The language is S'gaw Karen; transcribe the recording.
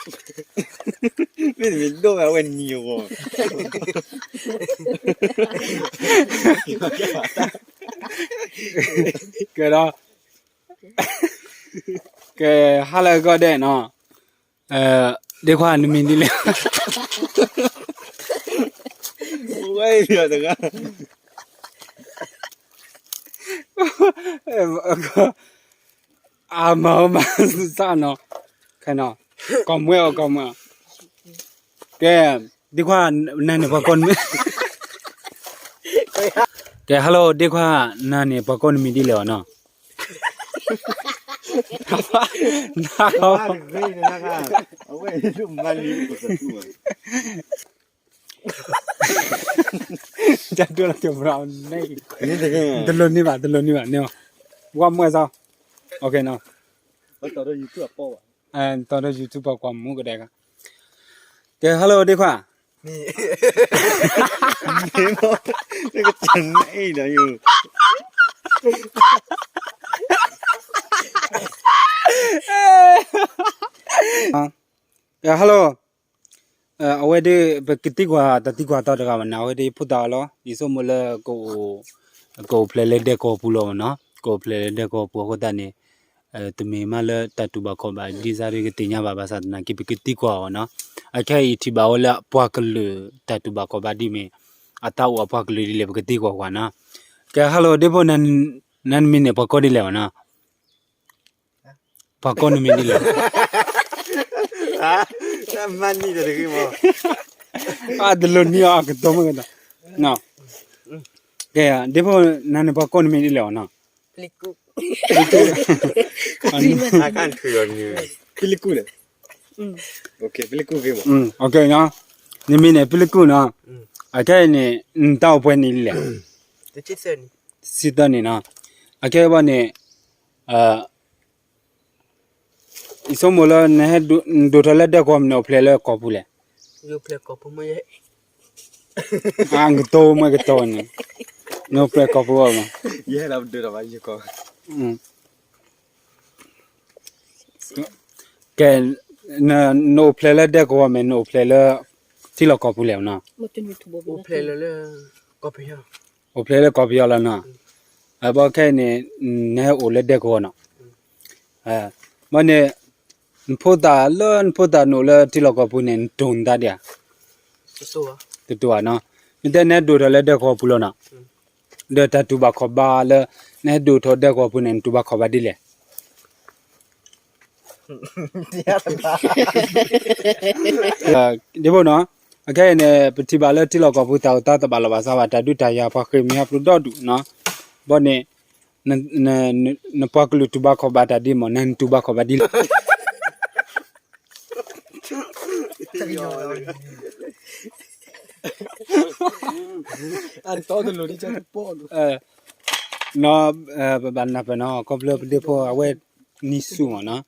မ့တမ့ၢ်ဒိၣ်ဝဲအဝဲနံၤအဂီၢ်, ကဲဒီး, ကဲ, ဟါလၢအဂီၢ်ဒဲးနီၤ, ဒ့ခွါနမံၤဒ်လဲၣ်, ဝဲအံၤတဂၤ အမၤမၤစၢ်နီၤ, ခဲနီၤ, ကီၢ်မွဲအီၤ ကီၢ်မွဲအီၤ, ကဲ, ဒ့ခွါ, နၤန့ၣ်ပှၤကိးနမံၤ, ကဲ hello ဒ့ခွါ, နၤန့ၣ်ပှၤကိးနမံၤဒ်လဲၣ်အီၤနီၤ, နၤ, တလိၣ်န့ၢ်ဘၣ် တလိၣ်န့ၢ်ဘၣ်န့ၣ်, ဝဲမွဲၢ်စီၤ, တီဒီး YouTube ပှၤကွၢ်မူကဒဲက, ကဲ hello ဒ့ခွါ, ကဲ hello, အဝဲဒၣ် ပကသံကွၢ်တၢ်သံကွၢ်သီတဂၤဘၣ်န့ၣ်, အဝဲဒၣ်ယဖိသၣ်အီၤလီၤ, ယဆိကမိၣ်လၢ ကအိၣ်ဖျဲၣ်လၢဒဲကဝီၤပူၤလီၤမ့ၢ်နီၤ, ကအိၣ်ဖျဲၣ်လၢဒဲကဝီၤပူၤအဃိသတးန့ၣ်, တမ့ၢ်မးလၢတၢ်တူၢ်ဘၣ်ခီၣ်ဘၣ်ဒ်စါဒီးကသ့ၣ်ညါဘၣ် ဘၣ်ဆၣ်သနာ်က့ ပကသံကွၢ်အီၤနီၤ, အခဲအံၤယထံၣ်ဘၣ်ဝဲလၢအပှၤကလုာ်တၢ်တူၢ်ဘၣ်ခီၣ်ဘၣ်ဒ်မ့ၢ်, အသးအိၣ်အပှၤကလုာ်ဒ်လဲၣ် ပကသံကွၢ်ကွၢ်နီၤ, ကဲ hello ဒ့ဖိ, နမံၤန့ၣ်ပှၤကိးဒ်လဲၣ်အီၤနီၤ ပှၤကိးနမံၤဒ်လဲၣ်, အတလိၣ်န့ၢ်အီၤ အကတိၤမ့ၢ်ကတီၤ, ကဲ ဒ့ဖိ, နၤန့ၣ်ပှၤကိးနမံၤဒ်လဲၣ်အီၤနီၤ, ဖံလံကူၣ်, နမံၤန့ၣ်ဖံလံကူၣ်နီၤ, အခဲအံၤန့ၣ် နတၢ်အိၣ်ဖှိၣ်နံၣ်ဒ်လဲၣ်, တဆံသၢနံၣ်နီၤ, အခဲအံၤဘၣ်န့ၣ် ယဆိကမိၣ်လၢ နဒိၣ်ထီၣ်လၢဒဲကဝီၤ မ့ၢ်နအိၣ်ဖျဲၣ်လၢကီၢ်ပူၤလဲၣ်, ကတိၤမ့ၢ်ကတိၤန့ၣ်, နအိၣ်ဖျဲၣ်ကီၢ်ပူၤအီၤမး, ကဲ, နအိၣ်ဖျဲၣ်လၢဒဲကဝီၤ မ့ၢ်နအိၣ်ဖျဲၣ်လၢ ထံလီၢ်ကီၢ်ပူၤလဲၣ်နီၤ, အိၣ်ဖျဲၣ်လၢကီၢ်ပယီၤလီၤနီၤ, အဘၣ်ခဲအံၤန့ၣ် နဟဲအိၣ်လၢဒဲကဝီၤနီၤ, ဘၣ်န့ၣ် နဖိသၣ်လၢနဖိသၣ်နအိၣ်လၢထံလီၢ်ကီၢ်ပူၤန့ၣ် နတိၢ်နသးဒံးဧါ, တတိၢ်ဧါနီၤ, မ့ၢ်တဲနဟဲဒိၣ်ထီၣ်လၢဒဲကဝီၤပူၤလီၤနီၤ, ဒီးတၢ်တူၢ်ဘၣ်ခီၣ်ဘၣ်လၢ နဟဲဒိၣ်ထီၣ်ဒဲကဝီၤပူၤန့ၣ် နတူၢ်ဘၣ်ခီၣ်ဘၣ်ဒ်လဲၣ် ဒ်ဘိနီၤ, အခဲအံၤန့ၣ် ပထံၣ်ဘၣ်လၢထံလီၢ်ကီၢ်ပူၤ တၢ်အိၣ်သးတဘၣ်လီၢ်ဘၣ်စးဘၣ် တၢ်ဒုးတၢ်ယၤ ပှၤဃ့ၢ်မှံဟးဖျိးဒီဒူၣ်နီၤ, ဘၣ်န့ၣ် နပှၤကလုာ်တူၢ်ဘၣ်ခီၣ်ဘၣ်တၢ်ဒ်မ့ၢ် နနတူၢ်ဘၣ်ခီၣ်ဘၣ်ဒ်လဲၣ် ပဘၣ်နၢ်ပၢၢ်နီၤ ခီဖျိပဒ့ဖိအဝဲနံၣ်ဆူၣ်မ့ၢ်နီၤ,